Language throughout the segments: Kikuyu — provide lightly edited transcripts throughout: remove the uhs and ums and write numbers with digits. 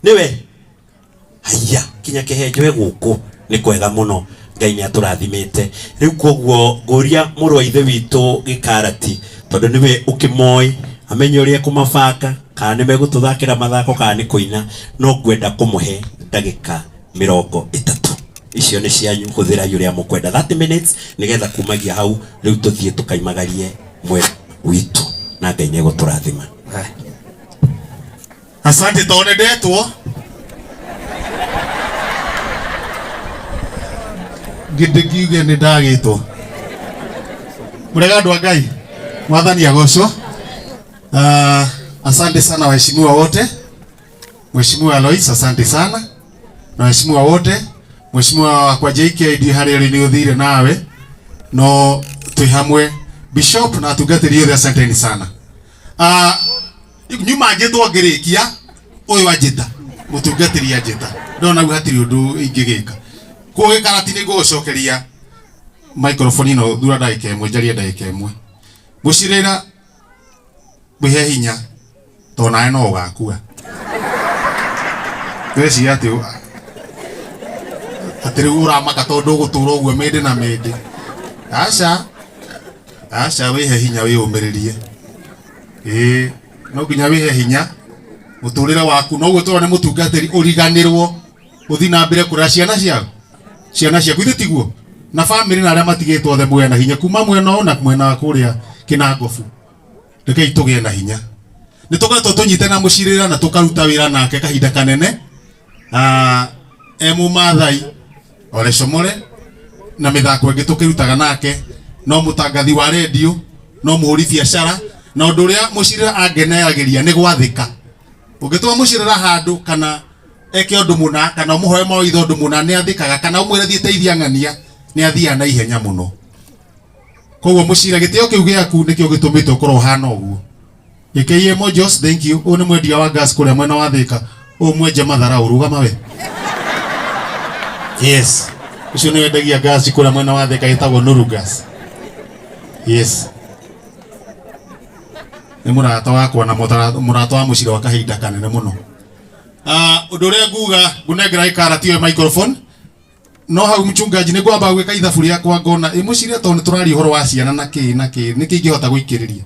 Nĩwe haiya kinya kĩhenjo gũkũ nĩ kwega mũno. Ngai nĩ atũrathimĩte. Rĩu koguo ngũria mũrũ wa ithe witũ gĩkarati, tondũ nĩwe ũkĩmoĩ, amenye ũrĩa ekũmabanga, kana nĩ megũtũthakĩra mathako kana nĩ kũina, no ngwenda kũmũhe ndagĩka 30. Icio nĩ cianyu, hũthĩrai ũrĩa mũkwenda, 30 minutes, nĩgetha kumagia hau rĩu tũthiĩ tũkaimagarie mwena witũ na Ngai nĩ egũtũrathima. Asante tondũ nĩ ndetwo. Ngĩndĩ ngiuge nĩ ndagĩtwo. Mũrega andũ a Ngai, Mwathani agocwo. Asante sana waheshimiwa wote. Mheshimiwa Alois, asante sana. Na waheshimiwa wote, Mheshimiwa wakwa JK ndi harĩa ũrĩ nĩ ũthire nawe, no twĩ hamwe. Bishop na atungatĩri othe asanteni sana. Nyuma njĩtwo ngĩrĩkia ũyũ anjĩta mũtungatĩri anjĩta ndona hau hatirĩ ũndũ ingĩgĩka. Koguo gĩkarati nĩ ngũgũcokeria microphone ĩno thura ndagĩka ĩmwe njarie ndagĩka ĩmwe. Mũcirĩra wĩhe hinya tondũ nawe no ũgakua. Weciria atĩ atĩ rĩu ũramaka tondũ ũgũtũra ũguo mĩndĩ na mĩndĩ. Aca, aca, wĩhe hinya wĩyũmĩrĩrie. Ĩĩ, no nginya wĩhe hinya mũtũrĩre waku. Noguo tũrona nĩ mũtungatĩri ũriganĩrwo ũthiĩ na mbere kũrera ciana ciaku, ciana ciaku ithe tiguo, na bamĩrĩ na arĩa matigĩtwo othe mwena hinya kuma mwena ũyũ na mwena wa kũrĩa kĩnangobu. Rekei tũgĩe na hinya. Nĩ tũkoretwo tũnyite na mũcirĩra na tũkaruta wĩra nake kahinda kanene. E mũmathai ole comore na mĩthako ĩngĩ tũkĩrutaga nake, no mũtangathi wa redio, no mũhũri biacara, na ũndũ ũrĩa mũcirĩra angenagĩria nĩ gwathĩka. Ũngĩtũma mũcirĩra handũ kana eke ũndũ mũna kana ũmũhoe mawaitha ũndũ mũna, nĩ athĩkaga, kana ũmwĩre thiĩ teithia ng'ania, nĩ athiaga na ihenya mũno. Koguo mũcira, gĩtĩo kĩu gĩaku nĩkĩo gĩtũmĩte ũkorwo ũhana ũguo. Gĩkĩiye Mojos, thank you. Ũyũ nĩ mwendia wa gas kũrĩa mwena wa Thĩka. Ũyũ mwenje matharau, rũgama we. Yes. Ũcio nĩ wendagia gas kũrĩa mwena wa Thĩka, ĩtagwo Nuru Gas. Yes. Nĩ mũrata wakwa na mũrata wa mũcira wa kahinda kanene mũno. Ũndũ ũrĩa nguga, ngũnengera gĩkarati ũyũ microphone. No hau mchungaji nĩ ngwamba gwĩka ithabu rĩakwa ngona ĩ mũcira tondũ nĩ tũraria ũhoro wa ciana na kĩ na kĩ, nĩkĩ ingĩhota gũikĩrĩria.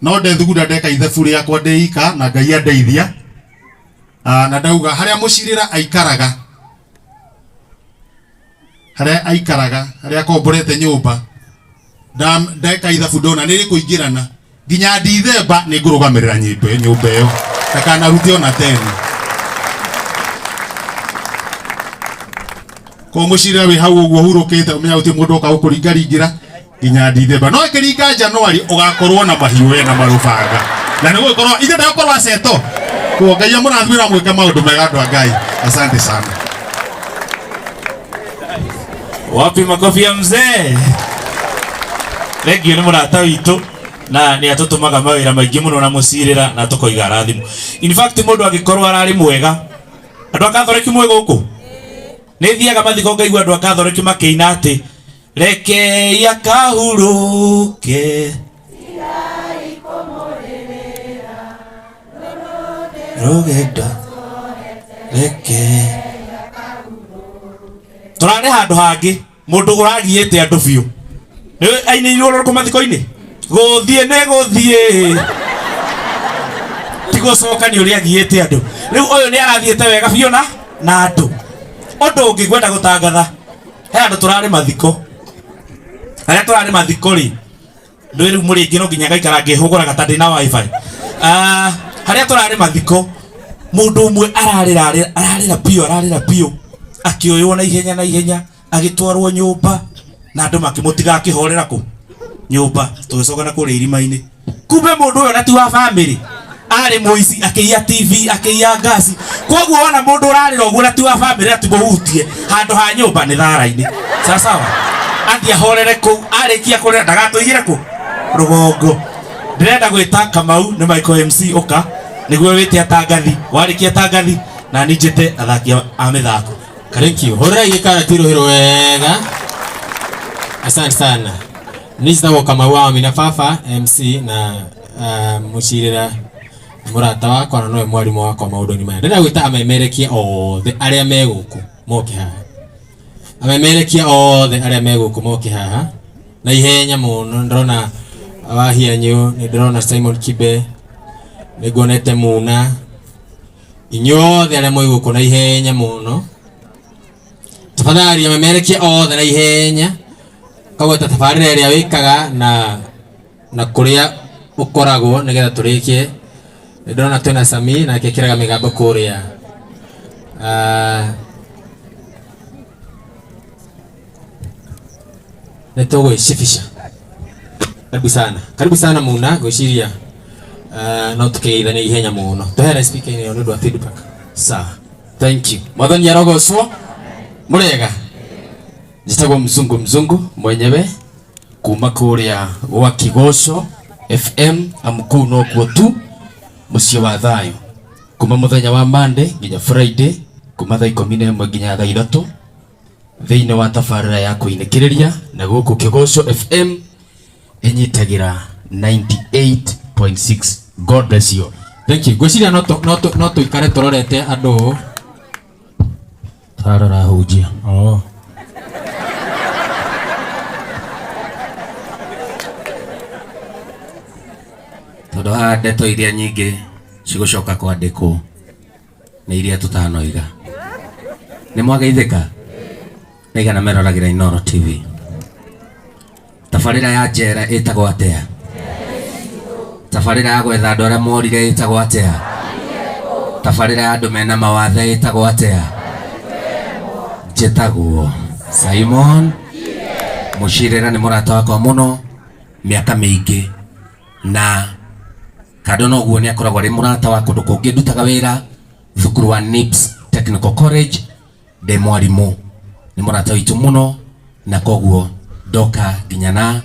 No ndethugunda ndeka ithabu rĩakwa ndĩika na Ngai andeithia. Na ndauga harĩa mũcirĩra aikaraga, harĩa aikaraga, harĩa akomborete nyũmba, ndeka ithabu ndona nĩ rĩkũingĩrana nginya Dithemba nĩ ngũrũgamĩrĩra nyũmba ĩyo ndakanarute ona teni. Koguo mũcirĩra wĩ hau ũguo hurũkĩte, ũmenya gũtirĩ mũndũ ũka gũkũringaringĩra nginya Dithemba. No ĩkĩringa Januari ũgakorwo na mahiũ we na marũbanga, na nĩ gũgĩkorwo ithe ndagũkorwo aceto. Koguo Ngai amũrathime na mwĩke maũndũ mega andũ a Ngai. Asante sana. Wapi makofi ya mzee? Thank you, nĩ mũrata witũ na nĩ atũtũmaga mawĩra maingĩ mũno na mũcirĩra na tũkoiga arathimwo. In fact mũndũ angĩkorwo ararĩ mwega, andũ a Catholic mwĩ gũkũ? Nĩ thiaga mathiko ngaigua andũ a Catholic makĩina atĩ rekei akahurũke rũgendo reke tũrarĩ handũ hangĩ mũndũ ũragiĩte andũ biũ nĩ ainĩirwo rũrĩkũ mathiko-inĩ gũthiĩ nĩ gũthiĩ ti gũcoka nĩ ũrĩa agiĩte andũ rĩu ũyũ nĩ arathiĩte wega biũ na andũ. Ũndũ ũngĩ ngwenda gũtangatha, he andũ tũrarĩ mathiko, arĩa tũrarĩ mathiko rĩ, ndũĩ rĩu mũrĩ aingĩ no nginya ngaikara ngĩhũgũraga ta ndĩna wifi. Harĩa tũrarĩ mathiko, mũndũ ũmwe ararĩra, ararĩra biũ, ararĩra biũ, akĩoywo na ihenya na ihenya, agĩtwarwo nyũmba, na andũ makĩmũtiga akĩhorera kũ nyũmba, tũgĩcoka na kũrĩa irima-inĩ. Kumbe mũndũ ũyũ na ti wa family, arĩ mũici, akĩiya TV, akĩiya ngasi. Koguo wona mũndũ ũrarĩra ũguo na ti wa family na ti mũhutie, handũ ha nyũmba nĩ thara-inĩ. Sawa sawa, athiĩ ahorere kũu, arĩkia kũrĩra ndagatũigĩre kũ rũgongo. Ndĩrenda gwĩta Kamau nĩ Michael MC ũka nĩguo wĩte atangathi, warĩkia atangathi na niĩ njĩte athaki a mĩthako. Thank you. Hũrĩrai gĩkarati rũhĩ rwega. Asante sana. Niĩ njĩtagwo Kamau wa Amina Baba MC na mũcirĩra. Mũrata wakwa na nowe mwarimũ wakwa maũndũ-inĩ maya. Ndĩrenda gwĩta amemerekia othe arĩa me gũkũ moke haha. Amemerekia othe arĩa me gũkũ moke haha na ihenya mũno. Ndĩrona Wahianyũ, nĩ ndĩrona Simon Kibe, nĩ nguonete Muna, inyuothe arĩa mwĩ gũkũ na ihenya mũno. Tafadhali amemerekia othe na ihenya, kagweta tabarĩra ĩrĩa wĩkaga na kũrĩa ũkoragwo nĩgetha tũrĩkie. Nĩ ndĩrona twĩna Sami nake ekĩraga mĩgambo kũrĩa. Nĩ tũgwĩcibica. Karibu sana, karibu sana Muna, ngwĩciria no tũkĩgeithania ihenya mũno. Tũheane speaker ĩyo nĩ ũndũ wa feedback. Sawa. Thank you. Mwathani arogocwo. Mũrĩega. Njĩtagwo Mzungu Mzungu mwenyewe kuma kũrĩa gwa Kĩgoco FM amu kũu nokuo tu mũciĩ wa thayũ. Kuma mũthenya wa Monday nginya Friday kuma thaa 11 nginya thaa 3 thĩinĩ wa tabarĩra ya kũinĩkĩrĩria na gũkũ Kĩgoco FM ĩnyitagĩra 98.6. God bless you. Thank you. Ngwĩciria no tũikare tũrorete andũ. Tarora hunjia. Oh. Tondũ haha ndeto iria nyingĩ cigũcoka kwandĩkwo nĩ iria tũtanoiga. Nĩ mwageithĩka? Nĩ meroragĩra Inooro TV. Tabarĩra ya njera ĩtagwo atĩa? Tabarĩra ya gwetha andũ arĩa morire ĩtagwo atĩa? Tabarĩra ya andũ mena mawathe ĩtagwo atĩa? Njĩtagwo Simon Mũcirĩra, nĩ mũrata wakwa mũno mĩaka mĩingĩ, na kando na ũguo nĩ akoragwo arĩ mũrata wa kũndũ kũngĩ. Ndutaga wĩra thukuru wa NIBS Technical College, ndĩ mwarimũ, nĩ mũrata witũ mũno, na koguo ndoka nginya na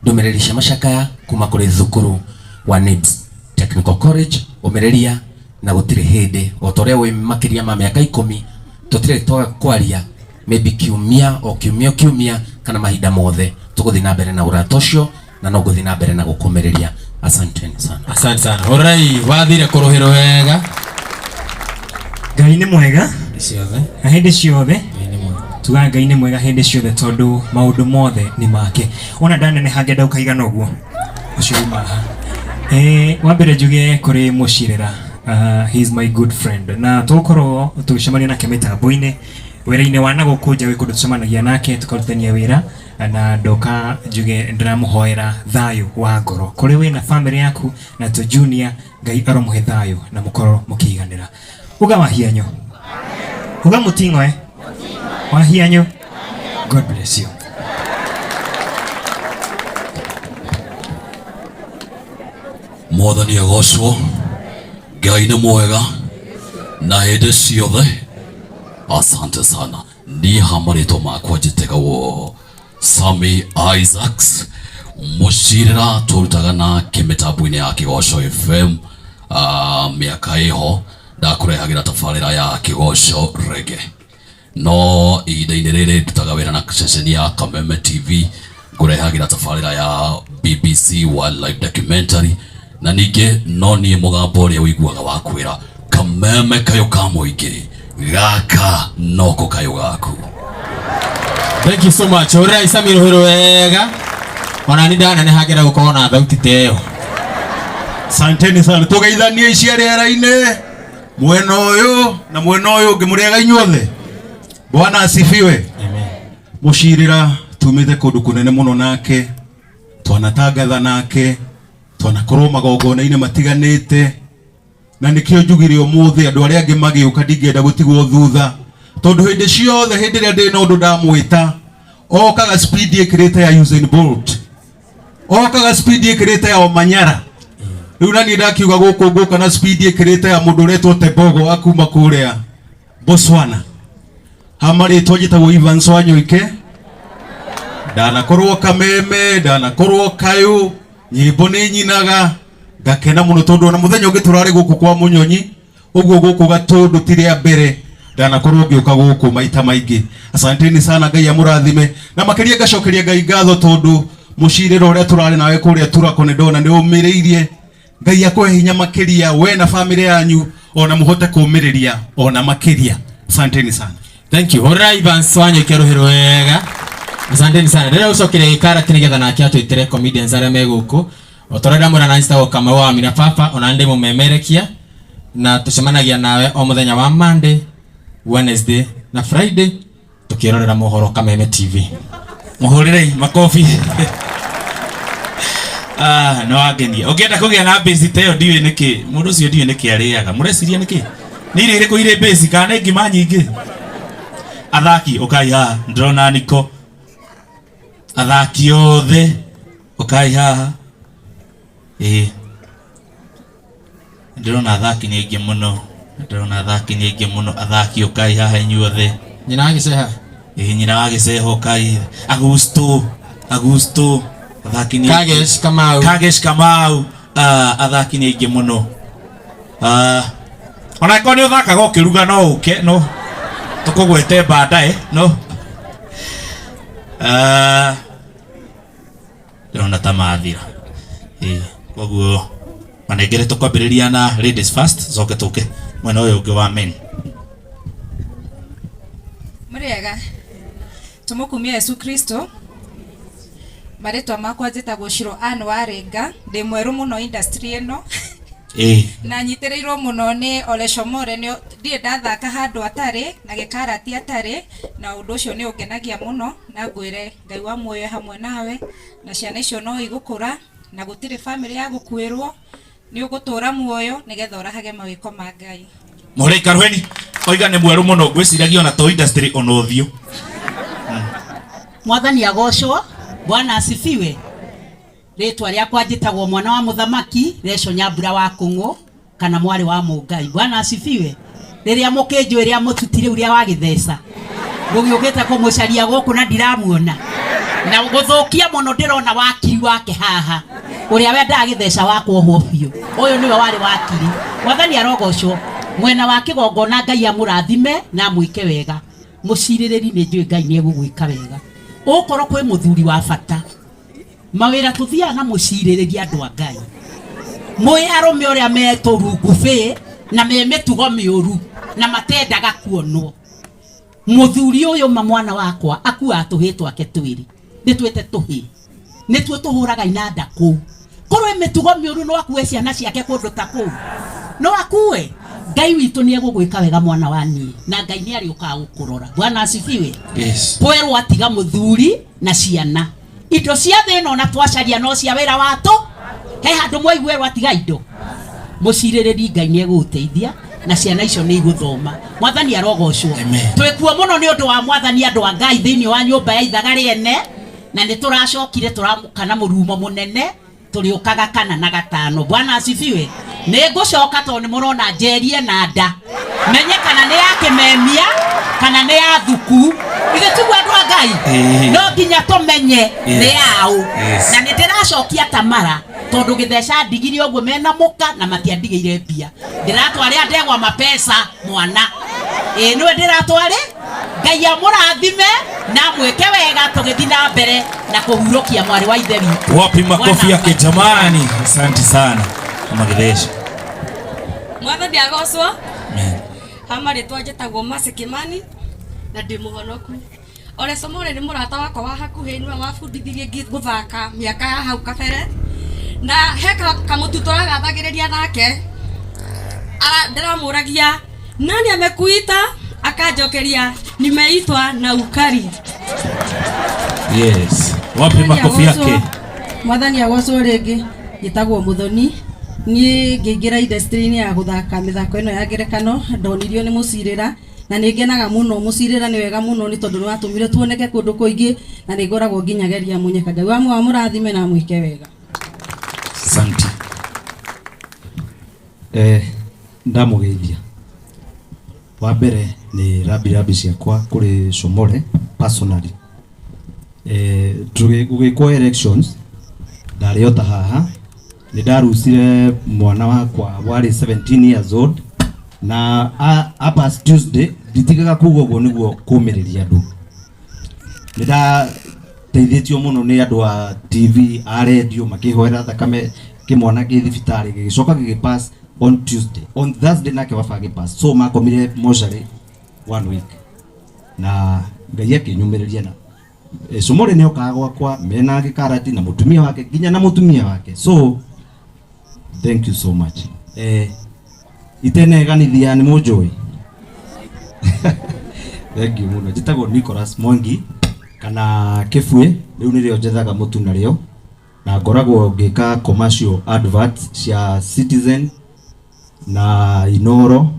ndũmĩrĩri cia macakaya kuma kũrĩ thukuru wa NIBS Technical College. Ũmĩrĩria na gũtirĩ hĩndĩ, o ta ũrĩa wĩ makĩria ma mĩaka 10 tũtirĩ twaga kwaria, maybe kiumia o kiumia o kiumia kana mahinda mothe tũgũthiĩ na mbere na ũrata ũcio, na no ngũthiĩ na mbere na gũkũmĩrĩria. Asanteni sana. Asante sana. Ũrai wathire kũrũhĩrwo wega. Ngai nĩ mwega ciothe na hĩndĩ ciothe. Ngai nĩ mwega. Tugaga Ngai nĩ mwega hĩndĩ ciothe tondũ maũndũ mothe nĩ make. Ona ndaneneha ngenda ũkaigana ũguo ũcio uma haha. Wa mbere njuge kũrĩ Mũcirĩra, he is my good friend, na tũgũkorwo tũgĩcemania nake mĩtambo-inĩ wĩra-inĩ wa na gũkũ nja, gwĩ kũndũ tũcemanagia nake tũkarutithania wĩra, na ndoka njuge ndĩramũhoera thayũ wa ngoro kũrĩ wĩ na family yaku na tũ junior. Ngai aromũhe thayũ na mũkorwo mũkĩiganĩra. Uga wahianyo, uga mũting'oe wahianyo. God bless you. Mwathani agocwo. Ngai nĩ mwega na hĩndĩ ciothe. Asante sana. Niĩ ha marĩtwa makwa njĩtagwo Sami Isaacs Mũcirĩra, tũrutaga nake mĩtambo-inĩ ya Kĩgoco FM. Mĩaka ĩho ndakũrehagĩra tabarĩra ya Kĩgoco Reggae, no ihinda-inĩ rĩrĩ ndutaga wĩra na ceceni ya Kameme TV, ngũrehagĩra tabarĩra ya BBC Wildlife Documentary, na ningĩ no niĩ mũgambo ũrĩa ũiguaga wa kwĩra Kameme kayũ ka mũingĩ, gaka noko kayũ gaku. Thank you so much. Ũrai Sami rũhĩrwo wega. Ona ni ndaneneha ngenda gũkorwo na thauti ta ĩyo. Asanteni sana. Tũgeithanie icia rĩera-inĩ mwena ũyũ na mwena ũyũ ũngĩ. Mũrĩega inyuothe? Bwana asifiwe. Amen. Mũcirĩra tumĩte kũndũ kũnene mũno nake, twanatangatha nake, twanakorwo magongona-inĩ matiganĩte, na nĩkĩo njugire ũmũthĩ andũ arĩa angĩ magĩũka ndingĩenda gũtigwo thutha, tondũ hĩndĩ ciothe hĩndĩ ĩrĩa ndĩ na ũndũ ndamwĩta okaga speed ĩkĩrĩte ya Usain Bolt, okaga speed ĩkĩrĩte ya Omanyala. Rĩu na niĩ ndakiuga gũkũ ngũka na speed ĩkĩrĩte ya mũndũ ũretwo Tebogo wa kuma kũrĩa Botswana. Ha marĩtwa njĩtagwo Evans Wanyoike, ndanakorwo Kameme, ndanakorwo Kayũ, nyĩmbo nĩ nyinaga ngakena mũno tondũ ona mũthenya ũngĩ tũrarĩ gũkũ kwa Mũnyonyi ũguo gũkũ Gatũndũ ti rĩa mbere ndanakorwo ngĩũka gũkũ maita maingĩ. Asanteni sana, Ngai amũrathime, na makĩria ngacokeria Ngai ngatho tondũ mũcirĩro ũrĩa tũrarĩ nawe kũrĩa Turako nĩ ndona nĩ ũmĩrĩirie Ngai akũhe hinya makĩria we na famĩlĩ yanyu ona mũhote kũũmĩrĩria ona makĩria. Asanteni sana. Thank you. Hũrĩra Evans Wanyoike rũhĩ rwega. Asanteni sana. Ndĩrenda gũcokeria gĩkarati nĩgetha nake atwĩtĩre comedians arĩa me gũkũ. O ta ũrĩa ndamwĩra na njĩtagwo Kamau wa Amina Baba, ona nĩ ndĩ mũmemerekia na tũcemanagia nawe o mũthenya wa Monday, Wednesday na Friday tukirorera mohoro Kameme TV. Muhũrĩrei makobi. Ah, no wangenia. Ũngĩenda kũgĩa na base ta ĩyo ndiũĩ nĩkĩ. Mũndũ ũcio ndiũĩ nĩkĩ arĩaga. Mũreciria nĩkĩ? Nĩ irio irĩkũ irĩ base kana nĩ ngima nyingĩ? Athaki ũkai haha, ndĩrona Niko. Athaki othe ũkai haha. Ĩĩ. Ndĩrona athaki nĩ aingĩ mũno. Ndĩrona athaki nĩ aingĩ mũno. Athaki ũkai haha inyuothe. Nyina wa Gĩceha. Ĩĩ nyina wa Gĩceha ũkai. Agusto, Agusto. Athaki nĩ aingĩ. Kagesh Kamau. Kagesh Kamau. Ah, athaki nĩ aingĩ mũno. Ah, ona angĩkorwo nĩ ũthakaga ũkĩruga no ũke no tũkũgwete baadaye no. Ah, ndĩrona ta mathira. Ĩĩ, koguo manengere tũkwambĩrĩria na ladies first coke tũke mwena ũyũ ũngĩ wa men. Mũrĩega, tũmũkumia Yesu Kristo. Marĩtwa makwa njĩtagwo Shiro Ann Waringa, ndĩ mwerũ mũno industry ĩno. Ĩĩ. Na nyitĩrĩirwo mũno nĩ Ole Shomore, nĩ ndirĩ ndathaka handũ atarĩ na gĩkarati atarĩ, na ũndũ ũcio nĩ ũngenagia mũno, na ngwĩre Ngai wa muoyo e hamwe nawe, na ciana icio no igũkũra, na gũtirĩ bamĩrĩ ya gũkuĩrwo, nĩ ũgũtũra muoyo nĩgetha ũrahage mawĩko ma Ngai. Mũhũre ikarũheni oiga nĩ mwerũ mũno ngwĩciragia ona to industry ona ũthiũ. Mwathani agocwo, Bwana asifiwe. Rĩtwa rĩakwa njĩtagwo mwana wa mũthamaki Reco Nyambura wa Kũng'ũ kana mwarĩ wa Mũngai. Bwana asifiwe. Rĩrĩa mũkĩnjũĩ rĩa mũtuti rĩu rĩa wa gĩtheca ngũgĩũkĩte kũmũcaria gũkũ na ndiramuona na gũthũkia mũno ndĩrona wakiri wake haha ũrĩa wendaga gĩtheca wa kuohwo biũ ũyũ nĩwe warĩ wakiri. Mwathani arogocwo. Mwena wa kĩgongona Ngai amũrathime na amwĩke wega. Mũcirĩrĩri nĩ njũĩ Ngai nĩ egũgwĩka wega. Ũkorwo kwĩ mũthuri wa bata mawĩra tũthiaga na mũcirĩrĩri andũ a Ngai mwĩ arũme ũrĩa metũrungubĩ na me mĩtugo mĩũru na matendaga kuonwo. Mũthuri ũyũ ma mwana wakwa akuaga tũhĩ twake twĩrĩ nĩ twĩte tũhĩ nĩtuo tũhũraga inanda kũu. Korwo mĩtugo mĩũru no akue ciana ciake kũndũ ta kũu, no akue. Ngai witũ nĩ egũgwĩka wega mwana wa niĩ na Ngai nĩ arĩũkaga gũkũrora. Bwana asifiwe. Yes. Kwerwo atiga mũthuri na ciana indo cia thĩ ĩno na twacaria no cia wĩra watũ he handũ mwaiguerwo atiga indo. Mũcirĩrĩri Ngai nĩ egũgũteithia na ciana icio nĩ igũthoma. Mwathani arogocwo. Twĩkuo mũno nĩ ũndũ wa Mwathani andũ a Ngai thĩinĩ wa nyũmba ya ithaga rĩene na nĩ tũracokire tũramũka na mũrumo mũnene tũrĩũkaga kana na gatano. Bwana asifiwe. Nĩ ngũcoka tondũ nĩ mũrona njerie na nda menye kana nĩ ya kĩmemia kana nĩ ya thuku. Ithe tiguo andũ a Ngai no nginya tũmenye nĩ yaũ. Na nĩ ndĩracokia Tamara tondũ gĩtheca ndigire ũguo mena mũka na matiandigĩire mbia. Ndĩratwarĩa ndegwa mapesa mwana. Ĩĩ nĩwe ndĩratwarĩ. Ngai amũrathime na amwĩke wega tũgĩthiĩ na mbere na kũhurũkia mwarĩ wa ithe witũ. Wapi makofi yake jamani. Asante sana. Magithesha. Mwathani agocwo. Ha marĩtwa njĩtagwo Mercy Kimani na ndĩ mũhonoku. Ole Somore nĩ mũrata wakwa wa hakuhĩ nĩwe wabundithirie gũthaka mĩaka ya hau kabere na he kamũtu tũragathagĩrĩria nake. Ndĩramũragia nani amekuita, akanjokeria nimeitwa na ukari. Yes. Wapi makofi yake? Mwathani agocwo rĩngĩ. Njĩtagwo Muthoni. Niĩ ngĩingĩra industry-inĩ ya gũthaka mĩthako ĩno ya ngerekano ndonirio nĩ Mũcirĩra na nĩ ngenaga mũno. Mũcirĩra nĩ wega mũno nĩ tondũ nĩ watũmire tuoneke kũndũ kũingĩ na nĩ ngoragwo nginya geria mũnyeka. Ngai wa muoyo amũrathime na amwĩke wega. Asante. Ndamũgeithia. Wa mbere nĩ rambi rambi ciakwa kũrĩ Shomore personally. Gũgĩkwo elections ndarĩ o ta haha nĩ ndarucire mwana wakwa warĩ 17 years old na a Tuesday nditigaga kuga ũguo nĩguo kũmĩrĩria andũ. Nĩ ndateithĩtio mũno nĩ andũ a TV a radio makĩhoera thakame Kĩmwana gĩ thibitarĩ gĩgĩcoka gĩgĩ pass on Tuesday. On Thursday nake baba agĩ pass, so makomire mocarĩ one week na Ngai akĩnyumĩrĩria na Cumori nĩ okaga gwakwa mena gĩkarati na mũtumia wake, nginya na mũtumia wake, so thank you so much. Iteneganithia nĩ mũnjũĩ. Thank you mũno. Njĩtagwo Nicholas Mwangi kana Kĩbuĩ, rĩu nĩrĩo njethaga mũtu narĩo, na ngoragwo ngĩka commercial adverts cia Citizen na Inoro,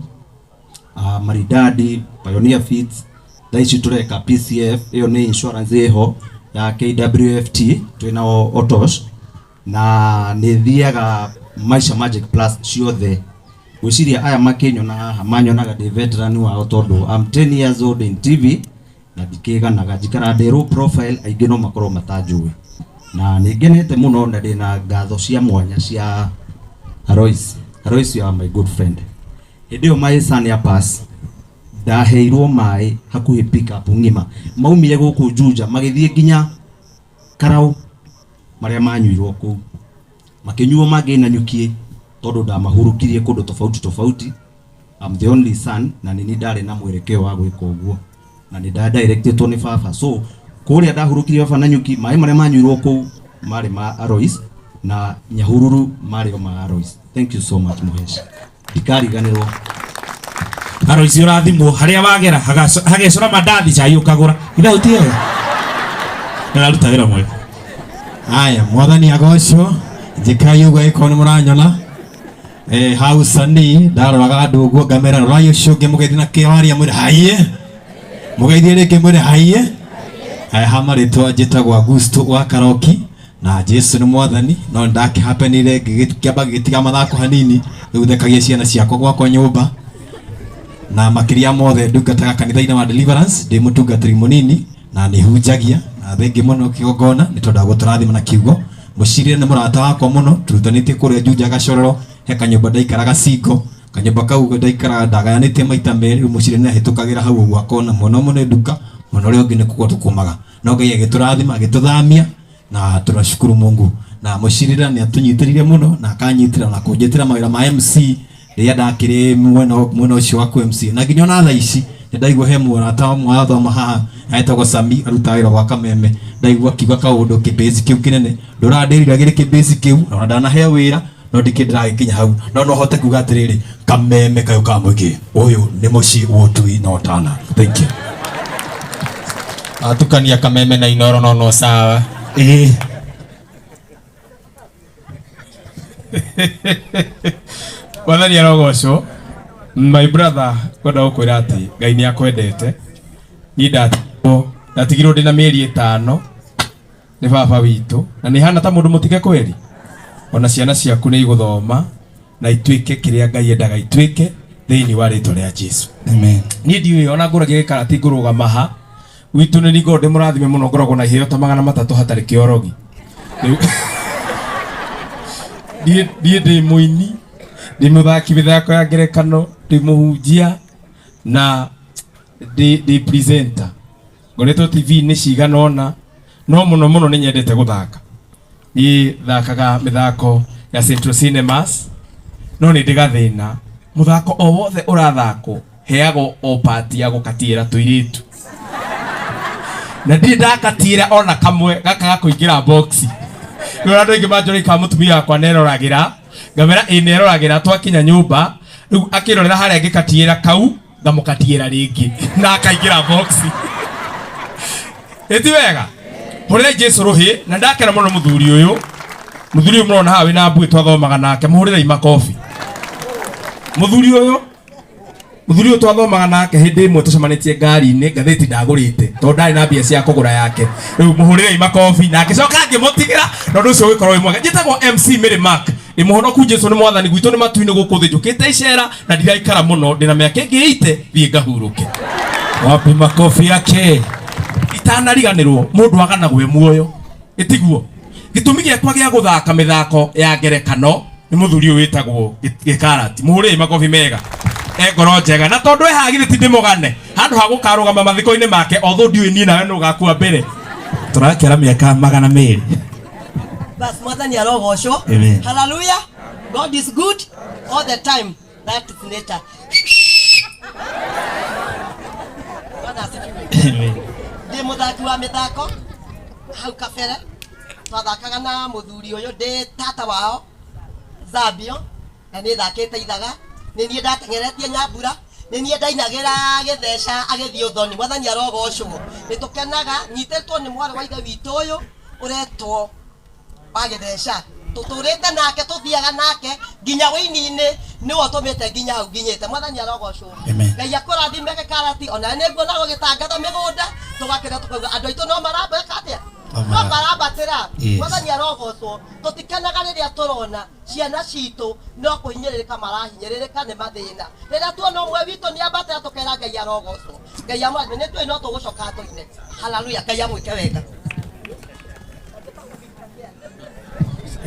Maridadi, Pioneer Feeds. Thaa ici tũreka PCF, ĩyo nĩ insurance ĩho ya KWFT, twĩna Otosh, na nĩ thiaga Maisha Magic Plus ciothe. Gwĩciria aya makĩnyona haha manyonaga ndĩ veteran wao, tondũ I'm 10 years old in TV na ndikĩganaga, njikaraga ndĩ low profile, aingĩ no makorwo matanjũĩ, na nĩ ngenete mũno na ndĩna ngatho cia mwanya cia Alois. Alois, you are my good friend. Hĩndĩ ĩyo my son ya pass, ndaheirwo maĩ hakuhĩ pick up ng'ima, maumire gũkũ Juja magĩthiĩ nginya Karau, marĩa manyuirwo kũu, makĩnyuo mangĩ na nyukie, tondũ ndamahurũkirie kũndũ tofauti tofauti. I'm the only son na nĩ ndarĩ na mwerekeo wa gwĩka ũguo na nĩ ndadirectetwo nĩ baba, so kũrĩa ndahurũkirie baba na nyuki, maĩ marĩa manyuirwo kũu marĩ ma Alois na Nyahururu marĩ o ma Alois. Thank you so much, Muhesh, ndikariganĩrwo. Alois, ũrathimwo harĩa wagera hagecora mandathi, cai ũkagũra ithe ũtiega, nĩraruta wĩra mwega. Aya, mwathani agocwo. Njĩkai ũguo angĩkorwo nĩ mũranyona. Hau sani ndaroraga andũ ũguo ngamera rorai ũcio ũngĩ, mũgeithie na kĩwaria mwĩre haiye, mũgeithie rĩngĩ mwĩre haiye. Aya, ha marĩtwa njĩtagwo Augusto wa Karoki na Jesu nĩ mwathani, no ndakĩhapenire ngĩkĩamba ngĩgĩtiga mathako hanini, rĩu thekagia ciana ciakwa gwakwa nyũmba, na makĩria mothe ndungataga kanitha-inĩ wa Deliverance, ndĩ mũtungatĩri mũnini na nĩ hunjagia, na thengi mũno kĩgongona nĩ tondũ wa gũtũrathima na kiugo. Mũcirĩre nĩ mũrata wakwa mũno, tũrutanĩtie kũrĩa Juja Gacororo, he kanyũmba ndaikaraga singo, kanyũmba kau ndaikaraga ndagayanĩtie maita merĩ. Rĩu mũcirĩre nĩ ahĩtũkagĩra hau ũguo akona mwena ũmwe nĩ nduka, mwena ũrĩa ũngĩ nĩ kũgwa tũkũmaga, no Ngai agĩtũrathima agĩtũthamia na tunashukuru Mungu. Na mũcirĩra nĩ atũnyitĩrĩire mũno na akanyitĩra na kũnjĩtĩra mawĩra ma MC rĩrĩa ndakĩrĩ mwena ũcio wa kũ MC, na nginya ona thaa ici nĩ ndaigua he mũrata ũmwe wathoma haha etagwo Sami, arutaga wĩra gwa Kameme, ndaigua akiuga kaũndũ kĩbĩci kĩu kĩnene ndũrandĩrira gĩrĩ kĩbĩci kĩu, ona ndanaheo wĩra no ndikĩ ndĩragĩkinya hau, no hote kuga atĩrĩrĩ, Kameme kayũ ka mũingĩ, ũyũ nĩ mũciĩ wa ũtui na ũtana. Thank you. Atukania Kameme na Inoro no sawa. Ĩĩ. Mwathani arogocwo. My brother, kwenda gũkwĩra atĩ Ngai nĩ akwendete. Niĩ ndatigirwo ndĩna mĩeri 5 nĩ baba witũ, na nĩ hana ta mũndũ mũtige kweri. Ona ciana ciaku nĩ igũthoma na ituĩke kĩrĩa Ngai endaga ituĩke thĩinĩ wa rĩtwa rĩa Jesu. Amen. Niĩ ndiũĩ ona ngũragia gĩkarati ngũrũgama ha gwitũ nĩ ngorwo ndĩ mũrathime mũno, ngoragwo na iheo ta 300 hatarĩ kĩorogi. Niĩ ndĩ mũini, ndĩ mũthaki mĩthako ya ngerekano, ndĩ mũhunjia na ndĩ presenter. Ngoretwo TV-inĩ cigana ũna, no mũno mũno nĩ nyendete gũthaka. Niĩ thakaga mĩthako ya Central Cinemas, no nĩ ndĩ gathĩna, mũthako o wothe ũrathakwo heagwo o part ya gũkatiĩra tũirĩtu, na ndirĩ ndakatiĩra ona kamwe gaka ga kũingĩra box. Rĩu andũ aingĩ manjũragia kana mũtumia wakwa neroragĩra, ngamera ĩ neroragĩra, twakinya nyũmba rĩu akĩrorera harĩa ngĩkatiĩra kau ngamũkatiĩra rĩngĩ na akaingĩra box. Ĩti wega, hũrĩrai Jesu rũhĩ. Na ndakena mũno mũthuri ũyũ, mũthuri ũyũ mũrona haha wĩna mbuĩ twathomaga nake, mũhũrĩrei makobi. Mũthuri ũyũ, mũthuri ũyũ twathomaga nake, hĩndĩ ĩmwe tũcemanĩtie ngari-inĩ, ngathĩti ndagũrĩte tondũ ndarĩ na mbia cia kũgũra yake. Rĩu mũhũrĩrei makobi. Na ngĩcoka ngĩmũtigĩra na ũndũ ũcio ũgĩkorwo wĩ mwega. Njĩtagwo MC Mary Mark, ndĩ mũhonoku, Jesu nĩ mwathani, gwitũ nĩ matu-inĩ, gũkũ thĩ njũkĩte icera na ndiraikara mũno, ndĩna mĩaka ĩngĩ ĩite thiĩ ngahurũke. Wapi makobi yake? Itanariganĩrwo, mũndũ aganagwo e muoyo, ĩtiguo gĩtũmi gĩakwa gĩa gũthaka mĩthako ya ngerekano nĩ mũthuri ũyũ wĩtagwo Gĩkarati. Mũhũrĩrei makobi mega, e ngoro njega, na tondũ ehaha githĩ ti ndĩmũgane handũ ha gũkarũgama mathiko-inĩ make, although ndiũĩ niĩ nawe nũ ũgakua mbere. Tũrakĩara mĩaka 200. Bas mwathani arogocwo. Amen. Hallelujah. God is good all the time. That is nature. Bwana asifiwe. Ndĩ mũthaki wa mĩthako hau kabere twathakaga na mũthuri ũyũ ndĩ tata wao Zambio na nĩ thakĩte ithaga nĩ niĩ ndateng'eretie nyambura nĩ niĩ ndainagĩra gĩtheca agĩthiĩ ũthoni mwathani arogocwo nĩ tũkenaga nyitĩtwo nĩ mwarĩ wa ithe witũ ũyũ ũretwo wa gĩtheca tũtũrĩte nake tũthiaga nake nginya wĩini-inĩ nĩwe ũtũmĩte nginya hau nginyĩte mwathani arogocwo ngai akũrathime gĩkarati ona nĩ nguona gũgĩtangatha mĩgũnda tũgakĩra tũkauga andũ aitũ no marambeka atĩa no marambatĩra Yes. mwathani arogocwo tũtikenaga rĩrĩa tũrona ciana citũ no kũhinyĩrĩrĩka marahinyĩrĩrĩka nĩ mathĩna rĩrĩa tuona ũmwe witũ nĩ ambatĩra tũkera ngai arogocwo ngai amũrathime nĩ tũĩ no tũgũcoka tũine haleluya ngai amwĩke wega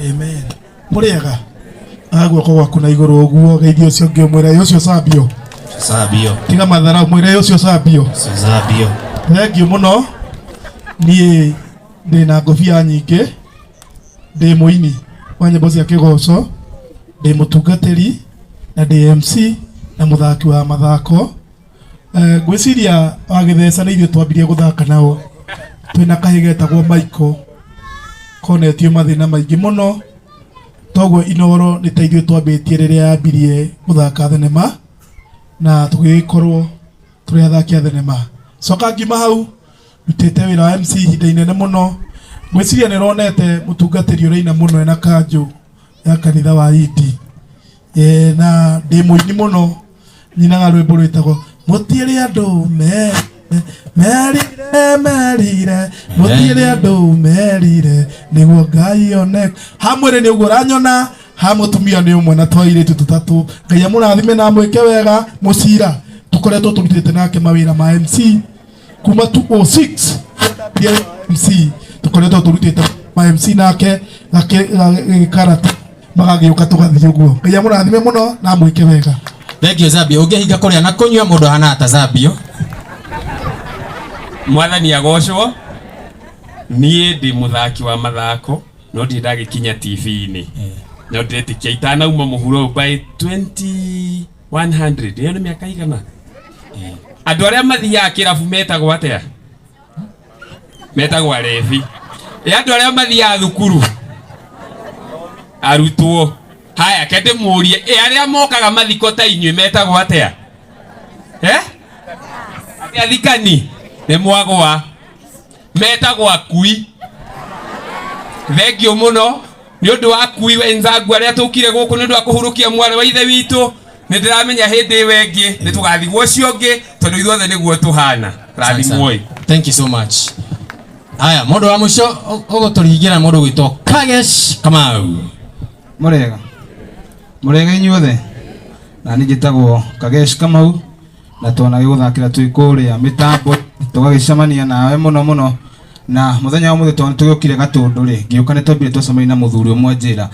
Amen. Mũrĩega aha guoko gwaku na igũrũ ũguo geithia ũcio ũngĩ ũmwĩre "Ĩ ũcio cambio Sabio. tiga matharau mwĩre "Ĩ ũcio cambio Sabio. thengiũ mũno niĩ ndĩ na ngũbia nyingĩ ndĩ mũini wa nyĩmbo cia kĩgoco ndĩ mũtungatĩri na ndĩ MC na mũthaki wa mathako Eh, ngwĩciria wagĩtheca nĩ ithuĩ twambirie gũthaka nao twĩna kahĩ getagwo Michael konetio mathĩna maingĩ mũno toguo Inooro nĩ ta ithuĩ twambĩtie rĩrĩa yambirie gũthaka thenema na tũgĩgĩkorwo tũrĩ athaki a thenema coka ngiuma hau ndutĩte wĩra wa MC ihinda inene mũno ngwĩciria nĩ ũronete mũtungatĩri ũraina mũno ena kanjũ ya kanitha wa Indi e, na ndĩ mũini mũno nyinaga rwĩmbo rwĩtagwo mũtiĩrĩ andũ me merire merire mũtiĩrĩ andũ merire nĩguo ngai one ha mwĩrĩ nĩ ũguo ũranyona ha mũtumia nĩ ũmwe na twairĩtu tũtatũ ngai amũrathime na amwĩke wega mũcira tũkoretwo tũrutĩte nake mawĩra ma MC kuma 206 ndambia wĩra wa MC tũkoretwo tũrutĩte ma MC nake gĩkarata magagĩũka tũgathiĩ ũguo ngai amũrathime mũno na amwĩke wega Thank you Zabio. Ũngĩhinga kũrĩa na kũnyua mũndũ ahana ta Zabio. Mwathani agocwo niĩ ndĩ mũthaki wa mathako no ndirĩ ndagĩkinya TV-inĩ no ndĩretĩkia itanauma mũhuro ũyũ by 2100 ĩyo nĩ mĩaka igana andũ arĩa mathiaga kĩrabu metagwo atĩa metagwo arebi ĩ andũ arĩa mathiaga thukuru arutwo haya ke ndĩmũrie ĩ arĩa mokaga mathiko ta inyuĩ metagwo atĩa eh atĩ athikani nĩ mwagwa metagwo akui thengio mũno nĩ ũndũ wa akui wenzangu arĩa tũkire gũkũ nĩ ũndũ wa kũhurũkia mwarĩ wa ithe witũ nĩ ndĩramenya hĩndĩ ĩyo ĩngĩ nĩ tũgathigwo ũcio ũngĩ tondũ ithuothe nĩguo tũhana rathimwoi Thank you so much. Haya, mũndũ wa mũico ũgũtũringĩra mũndũ ũgwĩtwo Kagesh Kamau. Mũrĩega mũrĩega inyuothe na niĩ njĩtagwo Kagesh Kamau na twanagĩgũthakĩra twĩ kũrĩa mĩtambo tũgagĩcemania nawe mũno mũno na mũthenya wa ũmũthĩ tondũ nĩtũgĩũkire gatũndũ rĩ ngĩũka nĩ twambire twacemania na mũthuri ũmwe njĩra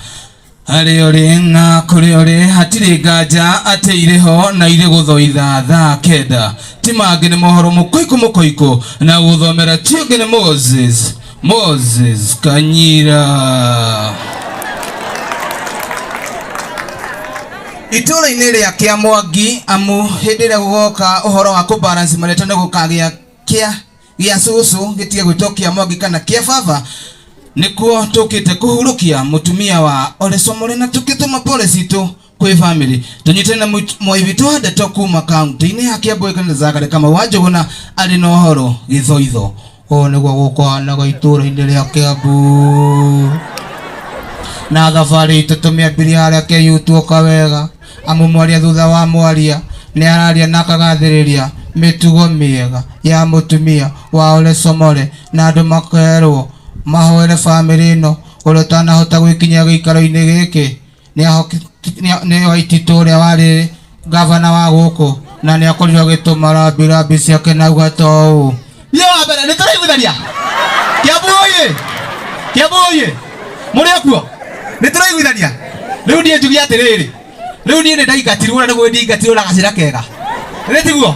harĩ ũrĩ na kũrĩ ũrĩ hatirĩ nganja atĩ irĩ ho na irĩ gũthoitha thaa kenda ti mangĩ nĩ mohoro mũkoikũ mũkoikũ na gũthomera ti ũngĩ nĩ Moses Moses Kanyira itũũra-inĩ rĩa Kĩamwangi amu hĩndĩ ĩrĩa gũgoka ũhoro wa kũbalance marĩtwa nĩ gũkagĩa kĩa gĩa cũcũ gĩtige gwĩtwo Kĩamwangi kana kĩa baba nĩkuo tũkĩte kũhurũkia mũtumia wa Ole Somore na tũkĩtũma pole citũ kwĩ family tũnyitane na mwai witũ wa ndeto kuma kaunti-inĩ ya Kiambu kanitha Zachary Kamau wa Njũgũna arĩ na ũhoro gĩthoitho ũũ nĩguo gũkũhanaga itũũra-inĩ rĩa Kiambu na thabarĩ itũ tũmĩambirie harĩa KU tuoka wega amu mwaria thutha wa mwaria nĩ araria na akagathĩrĩria mĩtugo mĩega ya mũtumia wa Ole Somore na andũ makerwo mahoere bamĩrĩ ĩno ũrĩa ũtanahota gwĩkinyia gĩikaro-inĩ gĩkĩ nĩ Waititũ ũrĩa warĩ gavana wa gũkũ na nĩ akorirwo agĩtũma rambirambi ciake na auga ta ũũ niĩ wa mbere nĩ tũraiguithania Kiambu oye Kiambu oye mũrĩ o kuo nĩ tũraiguithania rĩu niĩ njuge atĩrĩrĩ rĩu niĩ nĩ ndaingatirwo na nĩguo ndingatirwo na gacĩra kega nĩ tiguo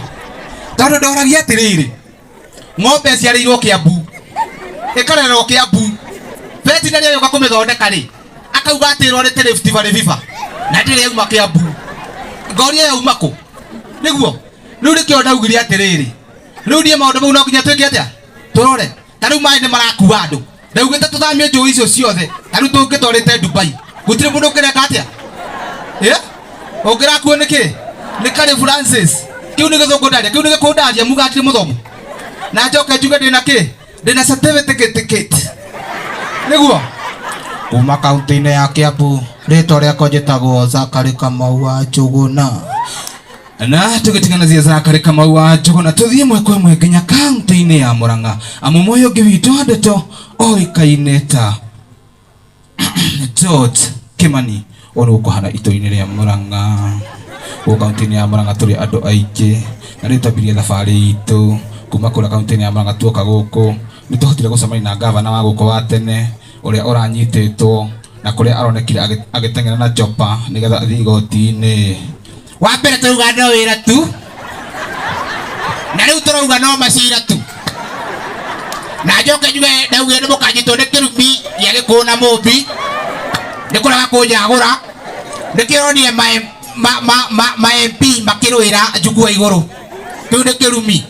tondũ ndoragia atĩrĩrĩ ng'ombe ĩciarĩirwo Kiambu ĩkarererwo Kiambu Veterinary agĩũka kũmĩthondeka rĩ akauga atĩ ĩrwarĩte Rift Valley fever na ndĩrĩ yauma Kiambu. Ngoria yauma kũ? Nĩguo rĩu nĩkĩo ndaugire atĩrĩrĩ, rĩu niĩ maũndũ mau no nginya twĩke atĩa, tũrore. Ta rĩu maĩ nĩ marakua andũ, ndaugĩte tũthamie njũĩ icio ciothe. Ta rĩu tũngĩtwarĩte Dubai gũtirĩ mũndũ ũngĩreka atĩa, ĩ ũngĩrakuo nĩkĩ? Nĩ Karĩ Francis. Kĩu nĩ gĩthũngũ ndaria, kĩu nĩ gĩkũyũ ndaria, muga ndirĩ mũthomu. Na njoke njuge ndĩna kĩ, ndĩna certificate nĩguo kuma kaunti-inĩ ya Kiambu. Rĩtwa rĩakwa njĩtagwo Zakari Kamau wa Njũgũna. Na tũgĩtiganĩria Zakari Kamau wa Njũgũna, tũthiĩ ĩmwe kwa ĩmwe nginya kaunti-inĩ ya Murang'a, amu moyo ũngĩ witũ wa ndeto oĩkaine ta George Kimani, ũyũ nĩ gũkũhana itũra-inĩ rĩa Murang'a. Gũkũ kaunti-inĩ ya Murang'a tũrĩ andũ aingĩ, na rĩu twambirie thabarĩ itũ kuma kũrĩa kaunti-inĩ ya Murang'a tuoka gũkũ, nĩ tũhotire gũcemania na ngavana wa gũkũ wa tene ũrĩa ũranyitĩtwo na kũrĩa aronekire agĩteng'era na chopa nĩgetha athiĩ igoti-inĩ. Wa mbere tũrauga no wĩra tu, na rĩu tũrauga no macira tu. Na njoke njuge ndaugire nĩ mũkanyitwo nĩ kĩrumi gĩa gĩkũyũ na mũmbi nĩ kũrega kũnjagũra. Nĩkĩo ũronire ma MP makĩrũĩra njukua igũrũ, kĩu nĩ kĩrumi.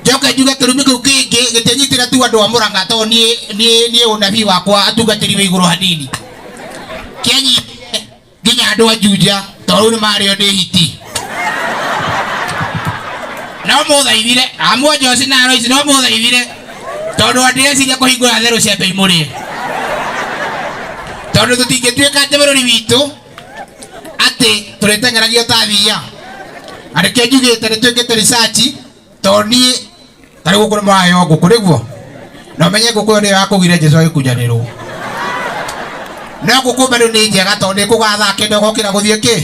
Njoke njuge kĩrumi kĩu kĩngĩ gĩtianyitĩra tu andũ a Murang'a, tondũ niĩ ũnabii wakwa atungatĩri wĩ igũrũ hanini, kĩanyitire nginya andũ a Juja, tondũ rĩu nĩ marĩo nĩ hiti. No mũthaithire amwe Josi na Aloisi, no mũthaithire tondũ andĩreciria kũhingũra therũ cia mbei mũrĩe, tondũ tũtingĩtuĩka atĩ bũrũri witũ atĩ tũrĩteng'eragio ta thia. Na nĩkĩo njugĩte nĩ twĩkĩte research, tondũ niĩ ta rĩu gũkũ nĩ mũraheo ngũkũ nĩguo, na ũmenye ngũkũ ĩyo nĩyo yakũgire Jesũ agĩkunyanĩrwo. No ngũkũ bado nĩ njega tondũ nĩ kũgatha kĩndũ ũgokĩra gũthiĩ kĩ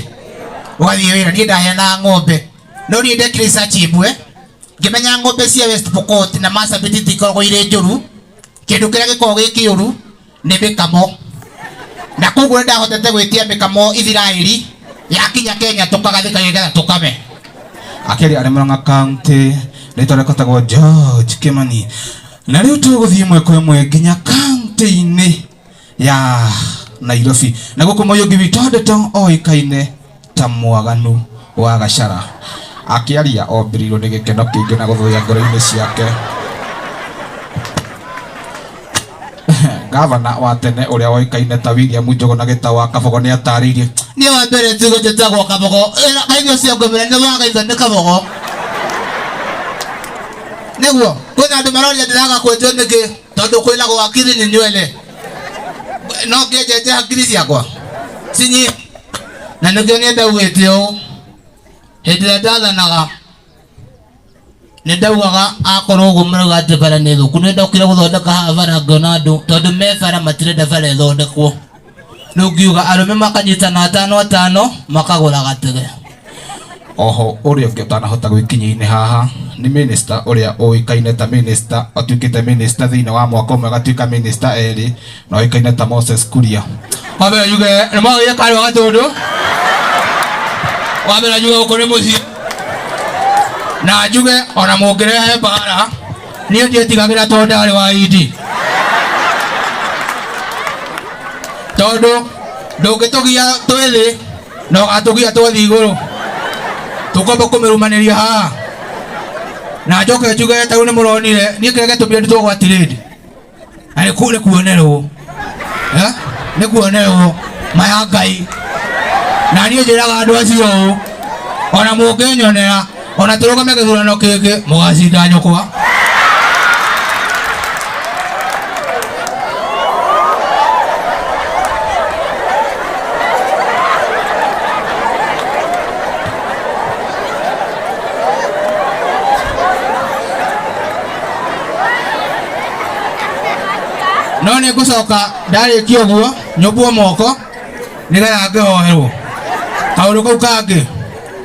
ũgathiĩ wĩra. Niĩ ndaheanaga ng'ombe, no niĩ ndekire research ĩmwe ngĩmenya ng'ombe cia West Pokot na Marsabit itikoragwo irĩ njũru. Kĩndũ kĩrĩa gĩkoragwo gĩ kĩũru nĩ mĩkamo, na koguo nĩ ndahotete gwĩtia mĩkamo Ithiraĩri, yakinya Kenya tũkagathĩka nĩgetha tũkame. Akĩaria arĩ Murang'a County, rĩtwa rĩakwa etagwo George Kimani, na rĩu tũgũthiĩ ĩmwe kwa ĩmwe nginya kaunti-inĩ ya Nairobi, na gũkũ Mũyũngi witũ wa ndeto oĩkaine ta Mwaganu wa Gachara. Akĩaria ombĩrĩirwo nĩ gĩkeno kĩingĩ na gũthũya ngoro-inĩ ciake. Gavana wa tene ũrĩa woĩkaine ta William Njũgũna Gĩtaũ wa Kabogo nĩ atarĩirie. Niĩ wa mbere njuge njĩtagwo Kabogo, kaingĩ ũcio ngũmĩra nĩ wagaitha nĩ Kabogo. Nĩguo kwĩna andũ maroria ndĩraga kwenjwo nĩkĩ, tondũ kwĩragwo hakiri nĩ nywele, no ngĩenjenje hakiri ciakwa cinyi. Na nĩkĩo niĩ ndaugĩte ũũ, hĩndĩ ĩrĩa ndathanaga nĩ ndaugaga akorwo ũguo marauga atĩ bara nĩ thũku, nĩ ndokire gũthondeka haha bara ngĩona andũ tondũ me bara matirenda bara ĩthondekwo. Rĩu ngiuga arũme makanyitana atano atano makagũra gatege. Oho ũrĩa ũngĩ ũtanahota gwĩkinyia-inĩ haha nĩ minister ũrĩa ũĩkaine ta minister, atuĩkĩte minister thĩinĩ wa mwaka ũmwe agatuĩka minister erĩ, na ũĩkaine ta Moses Kuria. Wa mbere njuge nĩ mwagĩire karũa gatũndũ, wa mbere njuge gũkũ nĩ mũciĩ, na njuge ona mũngĩrehe mbara niĩ ndietigagĩra tondũ ndarĩ wa indi, tondũ ndũngĩtũgia twĩ thĩ na ũgatũgia twathiĩ igũrũ, tũkwamba kũmĩrumanĩria haha. Na njoke njuge ta rĩu nĩ mũronire niĩ kĩrĩa gĩatũmire ndutwo gwa trade na nĩ kuonerwo, nĩ kuonerwo maya Ngai. Na niĩ njĩraga andũ acio ũũ, ona mũngĩnyonera ona tũrũgame gĩthurano kĩngĩ mũgacinda nyũkwa. No nĩ ngũcoka ndarĩkia ũguo nyũmbwo moko nĩgetha ngĩhoerwo. Kaũndũ kau kangĩ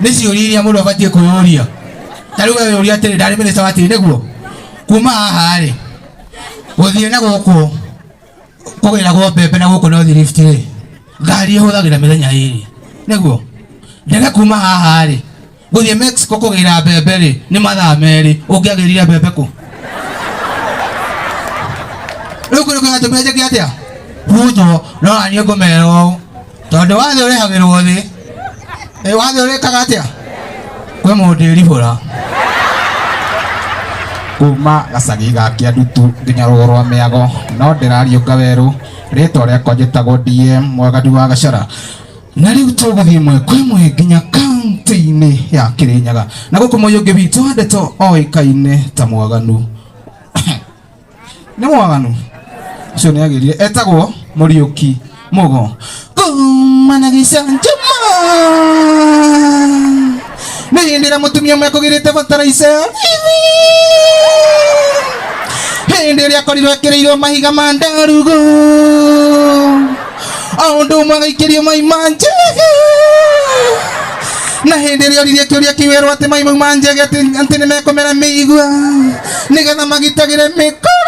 nĩ ciũria iria mũndũ abatiĩ kwĩyũria. Ta rĩu we wĩyũria atĩrĩ, ndarĩ minister wa tĩri nĩguo kuma haha rĩ gũthiĩ na gũkũ kũgĩragwo mbembe na gũkũ North Rift rĩ, ngari ĩhũthagĩra mĩthenya ĩrĩ nĩguo ndege kuma haha rĩ gũthiĩ Mexico kũgĩra mbembe rĩ nĩ mathaa merĩ, ũngĩagĩrire mbembe kũ? Rĩu kũrĩ kũratũmĩra njĩke atĩa? Bunjo no niĩ ngũmera ũũ tondũ wathe ũrĩhagĩrwo thĩ. Ĩ wathe ũrĩkaga atĩa? Kwĩ mũndũ ĩribũra Kuma gacagi ga Kĩandutu nginya rũgũrũ rwa Mĩago no ndĩrariũnga werũ. Rĩtwa rĩakwa njĩtagwo DM Mwaganu wa Gacara, na rĩu tũgũthiĩ ĩmwe kwa ĩmwe nginya kaunti-inĩ ya Kĩrĩnyaga, na gũkũ mũyũngĩ witũ wa ndeto oĩkaine ta Mwaganu. Nĩ Mwaganu ũcio nĩ agĩrire, etagwo Mũriũki Mũgo. Kuma na gĩcanjama nĩ hĩndĩ ĩrĩa mũtumia ũmwe akũgĩrĩte bataraica ya riri, hĩndĩ ĩrĩa akorirwo ekĩrĩirwo mahiga ma ndarugu, o ũndũ ũmwe agaikĩrio mai ma njege, na hĩndĩ ĩrĩa oririe kĩũria kĩu erwo atĩ mai mau ma njege atĩ nĩ mekũmera mĩigua nĩgetha magitagĩre mĩkora.